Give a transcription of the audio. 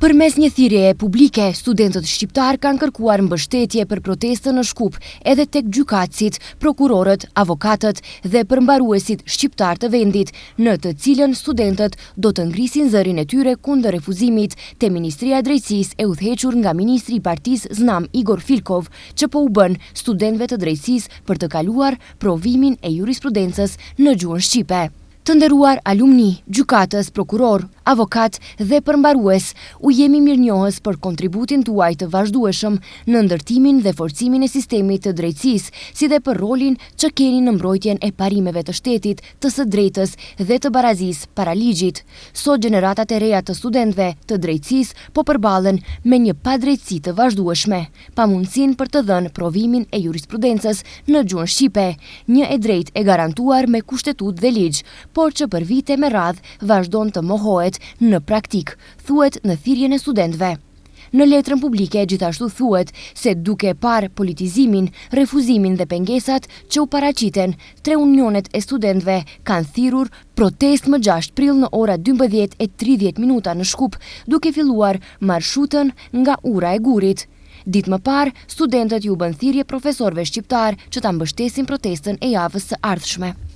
Përmes një thirrjeje publike, studentët shqiptarë kanë kërkuar mbështetje për protestën në Shkup edhe tek gjykatësit, prokurorët, avokatët dhe përmbaruesit shqiptarë të vendit, në të cilën studentët do të ngrisin zërin e tyre kundër refuzimit te Ministria e Drejtësisë e udhëhequr nga ministri i partisë Znam Igor Filkov, që po u bën studentëve të drejtësisë për të kaluar provimin e jurisprudencës në gjuhën shqipe. Të nderuar alumni, gjykatës, prokurorë, avokatë dhe përmbarues, u jemi mirënjohës për kontributin tuaj të vazhdueshëm në ndërtimin dhe forcimin e sistemit të drejtësisë, si dhe për rolin që keni në mbrojtjen e parimeve të shtetit, të së drejtës dhe të barazisë para ligjit. Sot gjeneratat e reja të studentëve të drejtësisë po përballen me një padrejtësi të vazhdueshme, pamundësinë për të dhënë provimin e jurisprudencës në gjuhën shqipe, një e drejtë e garantuar me Kushtetutë dhe ligj, por që për vite me radhë vazhdon të mohohet në praktikë, thuhet në thirrjen e studentëve. Në letrën publike gjithashtu thuhet se duke parë politizimin, refuzimin dhe pengesat që u paraqiten, tre unionet e studentëve kanë thirrur protestë më 6 prill në ora 12:30 minuta në Shkup, duke filluar marshutën nga Ura e Gurit. Ditë më parë, studentët iu bënë thirrje profesorëve shqiptarë që ta mbështesin protestën e javës së ardhshme.